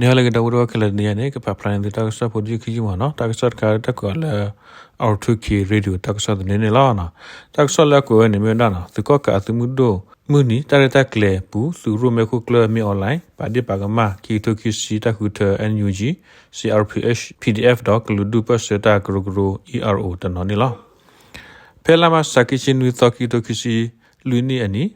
နဟါလၢအဂ့ၤ ဒီပုၢ်ဝဲၢ်ခဲလၢာ်, တနံၤအံၤန့ၣ် ကဖးဖျါန့ၢ်သုတၢ်ကစီၣ်ဖိတယုၢ်ခံယုၢ်မးနီၤ. တၢ်ကစီၣ်တခါတၢ်ကွဲးအီၤလၢ R two K Radio တၢ်ကစီၣ်သန့န့ၣ်လီၤ. တၢ်ကစီၣ်လၢအကွဲးဝဲန့ၣ်မ့ၢ်ဝဲဒၣ်နီၤ, သုးကီၣ်ကးအသုးမုၢ်ဒိၣ်မုၢ်နံၤ တၢ်ရဲၣ်တၢ်ကျဲၤပူၤ သုးရိၣ်မဲာ်ခိၣ်ကျၢၢ် မင်းအောင်လှိုင် ပာ်ဒ့ၣ်ပာ်ကမၣ် ခံကထိခံဆံ တၢ်ဃုထၢ NUG, CRPH, PDF ဒီးကလုာ်ဒူၣ်ပၢၢ်ဆၢတၢ်ကရၢကရိ ERO တနီၤန့ၣ်လီၤ. ဖဲလါမးရှး ခံဆံနွံသီ ခံကထိခံဆံလွံၢ်နံၣ်အနံၤ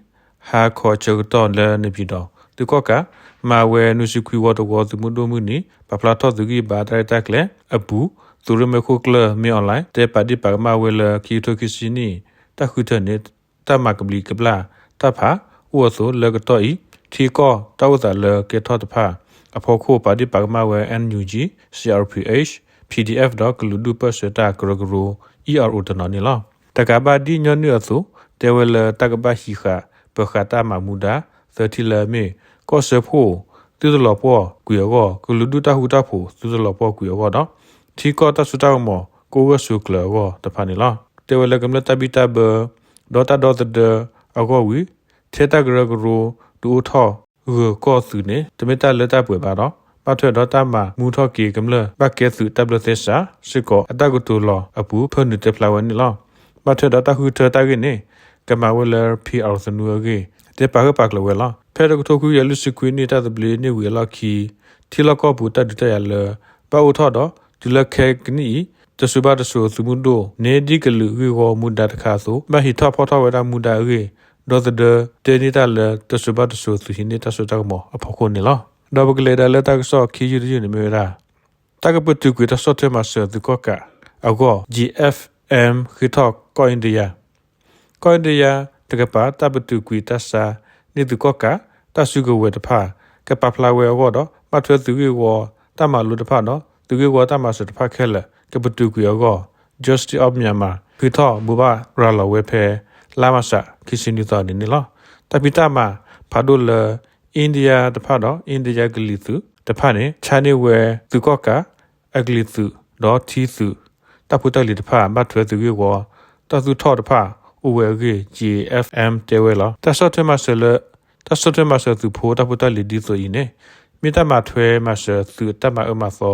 ဟါခီဆၢကတီၢ်လၢ နေပြည်တော် သုးကီၣ်ကး မၤဝဲနွံဆံခွံဝီတဝီ သုးမုၢ်ဒိၣ်မုၢ်နံၤ ပာ်ဖျါထီၣ်သုးဂံၢ်ဘါတၢ်ရဲၣ်တၢ်ကျဲၤအပူၤ သုးရိၣ်မဲာ်ခိၣ်ကျၢၢ် မင်းအောင်လှိုင် တဲပာ်ဒ့ၣ်ပာ်ကမၣ်ဝဲလၢ ခံကထိခံဆံနံၣ် တၢ်ဃုထၢန့ၣ် တၢ်မၤကဘျံးကဘျၣ်တၢ်ဖး အိၣ်အသိး လၢကတီၢ်အံၤ ထံကီၢ်တၢ်အိၣ်သးလၢကဲထီၣ်တဖၣ်အဖီခိၣ် ပာ်ဒ့ၣ်ပာ်ကမၣ်ဝဲ NUG, CRPH, PDF ဒီးကလုာ်ဒူၣ်ပၢၢ်ဆၢတၢ်ကရၢကရိ ERO တနီၤန့ၣ်လီၤ. တကးဘၣ် ဒ်ညီနုၢ်အသိး တဲဝဲလၢ တၢ်ကဘၣ်ဟံးဃာ်ပၢၤဃာ်တၢ်မၤမူဒါ သၢထံၣ်လၢအမ့ၢ် ကီၢ်စၢဖှိၣ် သုတလီၤပှီၢ်ကွံာ်အဂီၢ်, ကလုာ်ဒူၣ်တၢ်ဃူတၢ်ဖိး သုတလီၤပှီၢ်ကွံာ်အဂီၢ်ဒီး ထံကီၢ်တၢ်စိတၢ်ကမီၤ ကအိၣ်ဂၢၢ်ဆိးကျၢၤအဂီၢ်တဖၣ်န့ၣ်လီၤ. တဲဝဲလၢ ကမျၢၢ်တၢ်ဘံၣ်တၢ်ဘၢ ဒီးတၢ်ဒီသဒၢအဂီၢ်ဝံၤ ထဲတၢ်ကရၢကရိ ဒုးအိၣ်ထီၣ်ဂၢၢ်ကီၢ်သုးန့ၣ် တမ့ၢ်တၢ်လၢတၢ်ပှဲၤဘၣ်ဒီး ဘၣ်ထွဲဒီးတၢ်မၤမူထီၣ်က့ၤ ကမျၢၢ်ဘၣ်ကဲသုးတၢ်ဘျၢသဲစး စ့ၢ်ကီးအတၢ်ကတိၤလီၤအပူၤ ဖၢနုာ်တဲဖျါဝဲန့ၣ်လီၤ. ဘၣ်ထွဲဒီးတၢ်ဃုထၢတၢ်ဂ့ၢ်န့ၣ် ကမၤဝဲလၢ ဖံးအၣ်သနူအဂ့ၢ် တဲပာ်ဂၢၢ်ပာ်ကျၢၤဝဲလီၤ. ဖဲတကထိခွံကယၤလွံၢ်ဆံခွံနံၣ် တၢ်သဘျ့န့ၢ်ဝံၤအလီၢ်ခံ ထံလီၢ်ကီၢ်ပူၤတၢ်ဒုးတၢ်ယၤလၢ ဘၣ်အိၣ်ထီၣ်ဒီး တုၤလၢခဲကနံၣ်အံၤ တစိၤဘၣ်တစိၤသုးမုၢ်ဒိၣ်န့ၣ် ဒ်ကလုာ်ဂ့ၢ်ဝီမူဒါတခါအသိး ဘၣ်ဟံးထီၣ်ဖီၣ်ထီၣ်ဝဲဒၣ်မူဒါအဂ့ၢ် ဒီသဒၢတဲန့ၢ်တၢ်လၢ တစိၤဘၣ်တစိၤသုးဟံးန့ၢ်တၢ်စိတၢ်ကမီၤအဖီခိၣ်န့ၣ်လီၤ. ဒီးပကလဲၤဒၣ်လၢတၢ်ကစီၣ်ခံယုၢ်တယုၢ်န့ၣ်မ့ၢ်ဝဲဒၣ် တၢ်ကပတုာ်ကွံာ်တၢ်ဆီၣ်ထွဲမၤစၢၤသုးကီၣ်ကးအဂီၢ် G F M ဃ့ထီၣ်ကီၢ်အ့ဒံယါ ကီၢ်အ့ဒံယါတကပၤ တၢ်ပတုာ်ကွံာ်တၢ်ဆါန့ၢ်သုးကီၣ်ကး တၢ်စုကဝဲၤတဖၣ် ကပာ်ဖျါဝဲအဂီၢ်ဒီး ဘၣ်ထွဲသုးဂ့ၢ်ဝီတၢ်မၤလိတဖၣ်ဒီး သုးဂ့ၢ်ဝီတၢ်မၤစၢၤတဖၣ်ခဲလၢာ် ကပတုာ်ကွံာ်အဂီၢ် Justice of Myanmar ဃ့ထီၣ်ဘိးဘၣ်ရၤလီၤဝဲဖဲ လါမးရှး ခံဆံနွံသီန့ၣ်န့ၣ်လီၤ. တၢ်ဖံးတၢ်မၤဖးဒိၣ်လၢ အ့ဒံယါတဖၣ်ဒီး အ့ဒံယါကလံၤသုးတဖၣ်န့ၣ် ဆါန့ၢ်ဝဲသုးကီၣ်ကး အကလံၤသုး ဒီးထံသုး တၢ်ဖိတၢ်လံၤတဖၣ် ဘၣ်ထွဲသုးဂ့ၢ်ဝီ တၢ်သူၣ်ထီၣ်တဖၣ်အိၣ်ဝဲအဂ့ၢ် G F M တဲဝဲလီၤ. တၢ်ဆီၣ်ထွဲမၤစၢၤလၢ တၢ်ဆီၣ်ထွဲမၤစၢၤသုးဖိတၢ်ဖိတၢ်လံၤဒ်သိးအံၤန့ၣ် မ့ၢ်တၢ်မၤထွဲမၤစၢၤသုးတၢ်မၤအၢမၤသီ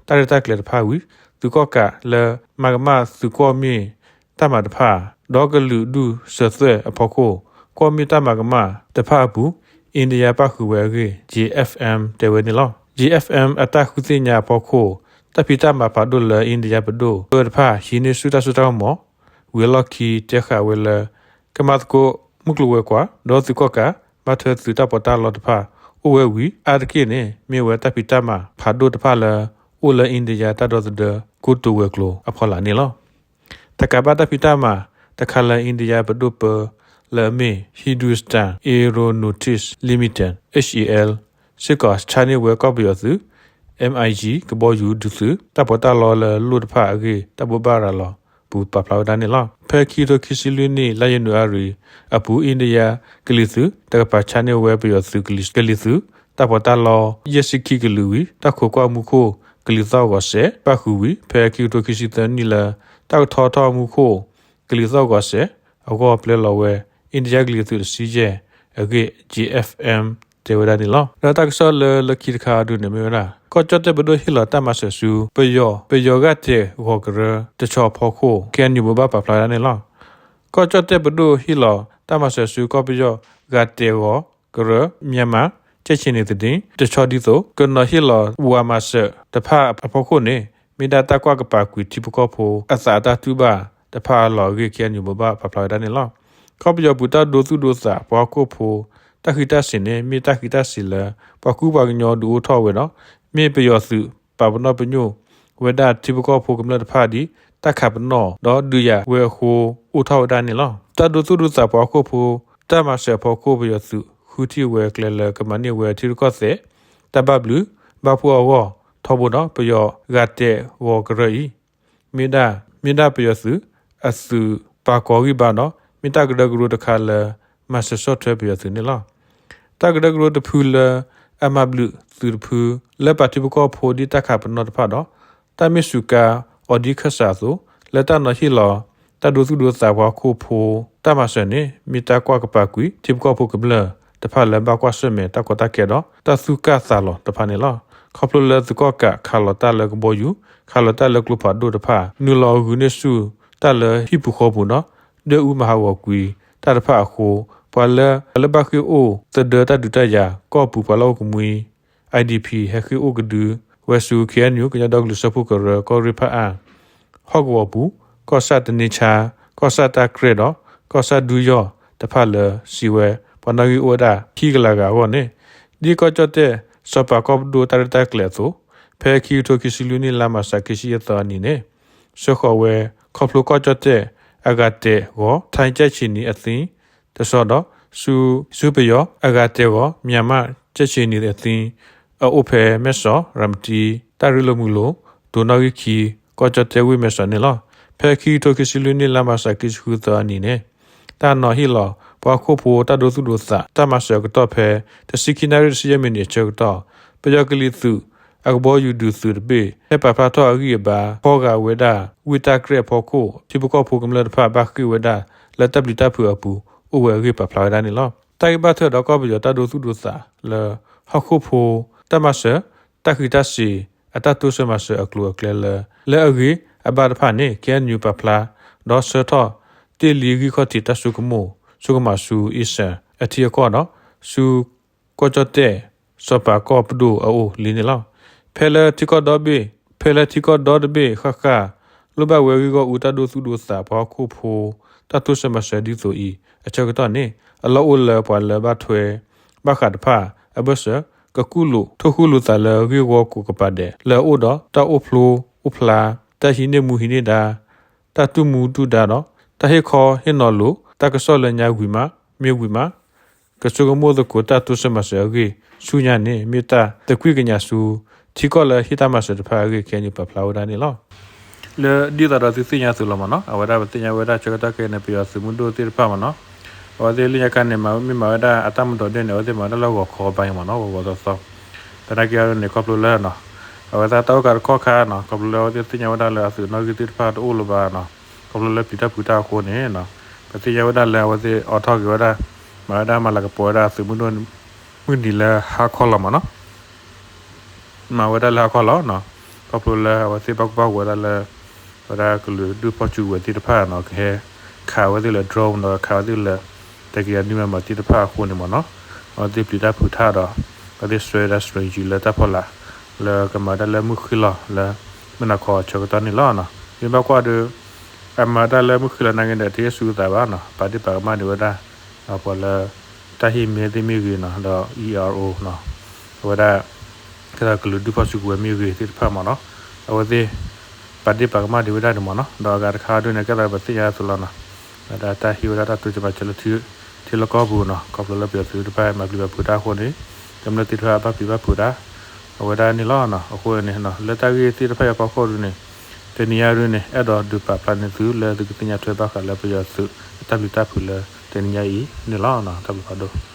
တၢ်ရဲၣ်တၢ်ကျဲၤတဖၣ်ဝံၤ သုးကီၣ်ကးလၢမၤကမၣ်သုးကွီၢ်မ့ၢ်တၢ်မၤတဖၣ် ဒီးကလုာ်ဒူၣ်စၢၤသွဲၣ်အဖီခိၣ် ကွီၢ်မ့ၢ်တၢ်မၤကမၣ်တဖၣ်အပူၤ အ့ဒံယါပၣ်ဃုာ်ဝဲအဂ့ၢ် G F M တဲဝဲန့ၣ်လီၤ. G F M အတၢ်ဃုသ့ၣ်ညါအဖီခိၣ် တၢ်ဖံးတၢ်မၤဖးဒိၣ်လၢ အ့ဒံယါပဒိၣ်ပၢတဖၣ် ဟံးန့ၢ်ဆူၣ်တၢ်စိတၢ်ကမီၤ ဝံၤအလီၢ်ခံ တဲဃာ်ဝဲလၢ ကမၤသကိးမုၢ်ကျိၤဝဲၤကွာ် ဒီးသုးကီၣ်ကး ဘၣ်ထွဲသုးတၢ်ပီးတၢ်လီတဖၣ် အိၣ်ဝဲဝံၤ အါတက့ၢ်န့ၣ် မ့ၢ်ဝဲတၢ်ဖံးတၢ်မၤဖးဒိၣ်တဖၣ်လၢ အိၣ်လၢအ့ဒံယါတၢ်ဒီသဒၢကိတိာ်ဝဲၤကျိၤအဖီလာ်န့ၣ်လီၤ. တကးဘၣ်တၢ်ဖံးတၢ်မၤတခါလၢ အ့ဒံယါပဒိၣ်ပၢလၢအမ့ၢ် Hindustan Aeronautics Limited, H A L စ့ၢ်ကီး ဆါန့ၢ်ဝဲကီၢ်ပယီၤသုး M I G ကဘီယူၤဒုးသုး တၢ်ပီးတၢ်လီလၢလိၣ်တဖၣ်အဂ့ၢ် တၢ်ဘိးဘၣ်ရၤလီၤပူၤပာ်ဖျါဝဲဒၣ်န့ၣ်လီၤ. ဖဲခံကထိခံဆံလွံၢ်နံၣ် လါယနူၤအါရံၤအပူၤ အ့ဒံယါကလံၤသုးတကပၤ ဆါန့ၢ်ဝဲပယီၤသုးကလံၤသုး တၢ်ပီးတၢ်လီ ယဲၢ်ဆံခံကလုာ်ဝံၤ တၢ်ခိးကွၢ်မူခိၣ်ကလံၤသီၣ်ဂီၤစဲး ပၣ်ဃုာ်ဝံၤ ဖဲခံကထိခံဆံသၢနံၣ်လၢ တၢ်ကထီထီၣ်မူခိၣ်ကလံၤသီၣ်ဂီၤစဲးအဂီၢ် ပျဲလီၤဝဲ အ့ဒံယါကလံၤသုးတဆံယဲၢ်အဂ့ၢ် G F M တဲဝဲဒၣ်န့ၣ်လီၤ. ဒီးတၢ်ကစီၣ်လၢလၢခံတခါအဒုန့ၣ်မ့ၢ်ဝဲဒၣ် ကီၢ်ကၠီၣ်တဲၣ်ပဒိၣ်ဟ့ၣ်လီၤတၢ်မၤစၢၤဆူ ပယီၤ ပယီၤဂာ်တဲာ်ဂီၤကရၢတဆီဖီခိၣ် K N U ဘိးဘၣ်ပာ်ဖျါဝဲဒၣ်န့ၣ်လီၤ. ကီၢ်ကၠီၣ်တဲၣ်ပဒိၣ်ဟ့ၣ်လီၤတၢ်မၤစၢၤဆူ ကီၢ်ပယီၤဂာ်တဲာ်ဂီၤကရၢ မြန်မာ့ကြက်ခြေနီ သတင်း တဆီဒ်သိး ကနီၤဟ့ၣ်လီၤဝၤမၤစၢၤတဖၣ်အဖီခိၣ်န့ၣ် မ့ၢ်ဒၣ်တၢ်ကွၢ်ကပၤကွံာ်ထံဖိကီၢ်ဖိအသးအတၢ်တူၢ်ဘၣ်တဖၣ်အလီၢ်အဂ့ၢ် K N U ဘိးဘၣ်ပာ်ဖျါဝဲဒၣ်န့ၣ်လီၤ. ကီၢ်ပယီၤပူၤတၢ်ဒိသူၣ်ဒိသးပှၤဟီၣ်ခိၣ်ဖိ တၢ်ဃံးတၢ်စ့ၤန့ၣ် မ့ၢ်တၢ်ဃံးတၢ်စ့ၤလၢ ပှၤကူပှၤကညီဒုးအိၣ်ထီၣ်ဝဲဒီး မ့ၢ်ပယီၤသုးပာ်ပနီၣ်ပညိၣ်ဝဲဒၣ်ထံဖိကီၢ်ဖိကမျၢၢ်တဖၣ်ဒ် တၢ်ခးပနီၣ်ဒီးဒုးယၤဝဲအဃိ အိၣ်ထီၣ်ဝဲဒၣ်န့ၣ်လီၤ. တၢ်ဒိသူၣ်ဒိသးပှၤဟီၣ်ခိၣ်ဖိ တၢ်မၤစၢၤအဖီခိၣ် ပယီၤသုးဃုထံၣ်ဝဲကျဲလၢကမၤန့ၢ်ဝဲထံရူၢ်ကီၢ်သဲး တၢ်ဘၣ်ဘျုးဘၣ်ဖှိၣ်အဂီၢ်ထီဘိဒီး ပယီၤဂာ်တဲာ်ဂီၤကရၢအံၤ မ့ၢ်ဒၣ် မ့ၢ်ဒၣ်ပယီၤသုးအသုးပာ်ကီၤဂံၢ်ဘါဒီး မ့ၢ်တၢ်ကရၢကရိတခါလၢ မၤစၢၤဆီၣ်ထွဲပယီၤသုးန့ၣ်လီၤ. တၢ်ကရၢကရိတဖုလၢအမၤဘျုးသုးတဖု လၢပာ်ထံဖိကီၢ်ဖိဒ်တၢ်ခးပနီၣ်တဖၣ်ဒီး တၢ်မ့ၢ်စူးကါအီၤဒ်ခၢၣ်စးအသိး လၢတၢ်နီၤဟ့ၣ်လီၤ တၢ်ဒိသူၣ်ဒိသးပှၤဟီၣ်ခိၣ်ဖိတၢ်မၤစၢၤန့ၣ် မ့ၢ်တၢ်ကွၢ်ကပၤကွံာ်ထံဖိကီၢ်ဖိကမျၢၢ်တဖၣ်လၢဘၣ်ကွၢ်ဆၢၣ်မဲာ်တၢ်ကီတၢ်ခဲဒီး တၢ်သူၣ်ကၢ်သးလီၤတဖၣ်န့ၣ်လီၤ. ခီဖျိလၢသုးကီၣ်ကးခးလီၤတၢ်လၢကဘီယူၤ, ခးလီၤတၢ်လၢကျိဖးဒိၣ်တဖၣ်, နုာ်လီၤဂုာ်န့ၢ်ဆူၣ်တၢ်လၢဟံၣ်ပူၤဃီပူၤဒီး ဒွဲၣ်အူမၤဟးဂီၤကွံာ်တၢ်တဖၣ်အဃိ, ပှၤလၢ လၢဘၣ်ဃ့ၢ်အိၣ်သဒၢတၢ်ဒုးတၢ်ယၤ ကီၢ်ပူၤပှၤလီၢ်အိၣ်ကမှံ IDP ဟဲဃ့ၢ်အိၣ်ကဒုဝဲဆူ KNU ကညီဒီကလုာ်စၢဖှိၣ်ကရၢ ကီၢ်ရ့ၣ်ဖၣ်အၣ် ဟီၣ်ကဝီၤပူၤ ကီၢ်ဆၣ်တန့ဆါ, ကီၢ်ဆၣ်တၢ်ကြဲၢ်ဒီး ကီၢ်ဆၣ်ဒူယီၢ်တဖၣ်လၢစံးဝဲ ပှၤနီၣ်ဂံၢ်အိၣ်ဝဲဒၣ်ခံကလးဂၤအဂီၢ်န့ၣ်, ဒ်ကီၢ်ကၠီၣ်တဲၣ် စီၤပၤကီၢ်ပဒိၣ်တၢ်ရဲၣ်တၢ်ကျဲၤအသိး, ဖဲခံကထိခံဆံလွံၢ်နံၣ် လါမၢ်ၡး ခံဆံယဲၢ်သီအနံၤန့ၣ် ဆှၢဃီၤဝဲ ခီဖျိကီၢ်ကၠီၣ်တဲၣ်အဂၤတဲာ်ဂီၤ ထါကၠဲၣ်ဆံနံၤအသ့ တဆီဒီး ဆူ ဆူပယီၤအဂၤတဲာ်ဂီၤ မၠးမၣ်ကၠဲၣ်ဆံနံၤအသ့ အအိၣ်ဖဲမဲၢ်စီး, ရၤမတံ, တၢ်ရ့လိာ်မုာ်လိာ်, တိၤနီၣ်ဂံၢ်ခံ, ကီၢ်ကၠီၣ်တဲၣ်ဝ့ၢ်မဲၢ်စီးန့ၣ်လီၤ. ဖဲခံကထိခံဆံလွံၢ်နံၣ် လါမၢ်ၡး ခံဆံဃုသီအနံၤန့ၣ် တၢ်နီၤဟ့ၣ်လီၤ ပှၤဟီၣ်ခိၣ်ဖိတၢ်ဒိသူၣ်ဒိသး တၢ်မၤစၢၤအကတီၢ်ဖဲ တဆံခံနၣ်ရံၣ် တဆံယဲၢ်မံးနံးအဆၢကတီၢ် ပယီၤကလံၤသုး အကဘီယူၤဒုးသုးတဘ့ၣ် ဟဲပာ်ဖျါထီၣ်အဂံၢ်အဘါ ဖီၣ်ဃာ်ဝဲဒၣ် ဝ့ၢ်တၢ်ကြဲၢ်အဖီခိၣ် ထံဖိကီၢ်ဖိကမျၢၢ်တဖၣ်ဘၣ်ဃ့ၢ်ဝဲဒၣ်လၢတၢ်ပျံၤတၢ်ဖုးအပူၤ အိၣ်ဝဲအဂ့ၢ်ပာ်ဖျါဝဲဒၣ်န့ၣ်လီၤ. တၢ်ဂ့ၢ်ဘၣ်ထွဲဒီးကီၢ်ပယီၤတၢ်ဒိသူၣ်ဒိသးလၢ ဟီၣ်ခိၣ်ဖိ တၢ်မၤစၢၤ တၢ်ဃံးတၢ်စ့ၤ အတၢ်တိစၢၤမၤစၢၤအကျိၤအကျဲလၢ လၢအဂ့ၤအဘၣ်တဖၣ်န့ၣ် KNU ပာ်ဖျါ ဒီးဆှၢထီၣ်တ့ၢ်လံဂံၢ်ခီၣ်ထံးတၢ်ဆိကမိၣ် ဆိကမးဆူ အ့စၢၣ် အထံအကီၢ်ဒီး ဆူ ကီၢ်ကၠီၣ်တဲၣ် စီၤပၤကီၢ်ပဒိၣ်အအိၣ်လံန့ၣ်လီၤ. ဖဲလၢထံကီၢ်ဒီဘ့ၣ် ဖဲလၢထံကီၢ်ဒီတဘ့ၣ်ဃၣ်ဃၣ် လိၣ်ဘၣ်ဝဲဂ့ၢ်ဂီၢ်အူတၢ်ဒိသူၣ်ဒိသး ပှၤဟီၣ်ခိၣ်ဖိ တၢ်တိစၢၤမၤစၢၤဒ်သိးအံၤ အဆၢကတီၢ်န့ၣ် အလီၢ်အိၣ်လၢပှၤလၢဘၣ်ထွဲ ဘၣ်ဃးတဖၣ် အဘၢၣ်စၢၤ ကကူၣ်လိာ် ထိၣ်ဃူလိာ်သးလၢဂ့ၢ်ဂီၢ်ကိးကပၤဒဲး လၢအအိၣ်ဒီးတၢ်အိၣ်ဖျိ အိၣ်ဖျါ တၢ်ဟံးန့ၢ်မူဟံးန့ၢ်ဒါ တၢ်တူၢ်မူတူၢ်ဒါဒီး တၢ်ဟ့ၣ်ခီဟ့ၣ်နီၤလိာ် တၢ်ကစီၣ်လၢညါဝံၤမး မ့ၢ်ဝံၤမး ကဆိကမိၣ်သကိးတၢ်တိစၢၤမၤစၢၤအဂ့ၢ် ဆူညါန့ၣ် မ့ၢ်တၢ်သကွံၢ်ကညးဆူ ထံကီၢ်လၢဟ့ၣ်တၢ်မၤစၢၤတဖၣ်အဂ့ၢ် KNU ပာ်ဖျါဝဲဒၣ်န့ၣ်လီၤ. လၢဒ်သိးဒီးသုသ့ၣ်ညါအသိးလီၤမ့ၢ်နီၤ, အဝဲဒၣ်ပသ့ၣ်ညါဝဲဒၣ်ဆၢကတီၢ်ခဲအံၤန့ၣ် ပယီၤသုးမုၢ်ဒိၣ်သ့ၣ်တဖၣ်မ့ၢ်နီၤ, အဝဲသ့ၣ်လၢညါခါန့ၣ် မ့ၢ်မၤဝဲဒၣ်အတၢ်မၤဒိးဒဲၣ်န့ၣ် အဝဲသ့ၣ်မၤဝဲဒၣ်လၢဂီၤခီဘၣ်အံၤမ့ၢ်နီၤ, ဂီၤဂီၤသီသီ သနာ်က့အံၤန့ၣ် ခီဖျိလၢ အဝဲသ့ၣ်တၢ်အိၣ်ကးတခီခါနီၤ, ခီဖျိလၢအဝဲသ့ၣ်သ့ၣ်ညါဝဲဒၣ်လၢအသုးနီၣ်ဂံၢ်သ့ၣ်တဖၣ်တအိၣ်လၢၤဘၣ်နီၤ, ခီဖျိလၢပျံၤတၢ်ဖုးတၢ်အဃိန့ၣ် ပသ့ၣ်ညါဝဲဒၣ်လၢအဝဲသ့ၣ်အိးထီၣ်က့ၤဝဲဒၣ် မၤဝဲဒၣ်မၤလၤကပီၤဝဲဒၣ်သုးမုၢ်ဒိၣ်မုၢ်နံၤလၢဟါခီလီၤမ့ၢ်နီၤ, မၤဝဲဒၣ်လၢဟါခီလီၤနီၤ, ခီဖျိလၢအဝဲသ့ၣ်ဘၣ်ကူၣ်ဘၣ်ကူဝဲဒၣ်လၢ အဝဲဒၣ်ကလုာ်ဒူၣ်ဖီၣ်စုကဝဲၤသ့ၣ်တဖၣ်နီၤ ကဟဲခးဝဲသ့ၣ်လၢ drone ဒီးခးဝဲသ့ၣ်လၢ တကယၤနွံမံမံသ့ၣ်တဖၣ်အဃိန့ၣ်မ့ၢ်နီၤ, အဝဲသ့ၣ်ပျံၤတၢ်ဖုးတၢ်ဒီး အဝဲသ့ၣ်ဆှၢဝဲဒၣ် strategy လၢတၢ်ဖီလာ် လၢကမၤဝဲဒၣ်လၢမုၢ်ဃ့ၢ်လီၤလၢ မုၢ်နၤခီအဆၢကတီၢ်န့ၣ်လီၤ. မ့ၢ်ဘၣ်ကွၢ်ဒီး အမၤတၢ်လၢမုၢ်ဃ့ၢ်လီၤနာ်က့ဒီး တဟ့ၣ်ဆူၣ်အသးဘၣ်နီၤ, ပာ်ဒ့ၣ်ပာ်ကမၣ်ဒံးဝဲဒၣ် ပှၤလၢ တၢ်ဟ့ၣ်မ့ၢ်သ့ၣ်မ့ၢ်ဂ့ၤနီၤ ဒီး E R O နီၤ, အဝဲဒၣ် ကဲသိးကလုာ်ဒူၣ်ဖီၣ်စုကဝဲၤမ့ၢ်ဂ့ၤသ့ၣ်တဖၣ်မ့ၢ်နီၤ, အဝဲသ့ၣ် ပာ်ဒ့ၣ်ပာ်ကမၣ်ဒံးဝဲဒၣ်န့ၣ်မ့ၢ်နီၤ, ဒီးအဂၤတခါဒုန့ၣ် ကဲသိးပသ့ၣ်ညါအသိးလီၤနီၤ, ဝဲဒၣ်တၢ်ဟ့ၣ်ဝဲဒၣ်တၢ်တိစၢၤမၤစၢၤလၢ ထံလီၢ်ကီၢ်ပူၤနီၤ, ခီဖျိလၢပယီၤသုးတဖၣ်မၤပျံၤမၤဖုးတၢ်အဃိန့ၣ် ကမျၢၢ်သ့ၣ်တဖၣ်ဘၣ်ပျံၤဘၣ်ဖုးတၢ် အဝဲဒၣ်န့ၣ်လီၤ. အဃိန့ၣ် လၢတၢ်ဂ့ၢ်သ့ၣ်တဖၣ်အံၤအဖီခိၣ်ဒုန့ၣ် တနံၤညါဒုန့ၣ် အဲၣ်ဒိးဒုးပာ်ဖျါန့ၢ်သုလၢသုကသ့ၣ်ညါထွဲဘၣ်ဃးလၢပယီၤသုးအတၢ်ပျံၤတၢ်ဖုးလၢတနံၤညါအံၤန့ၣ်လီၤ. တၢ်ဘျုးဖးဒိၣ်.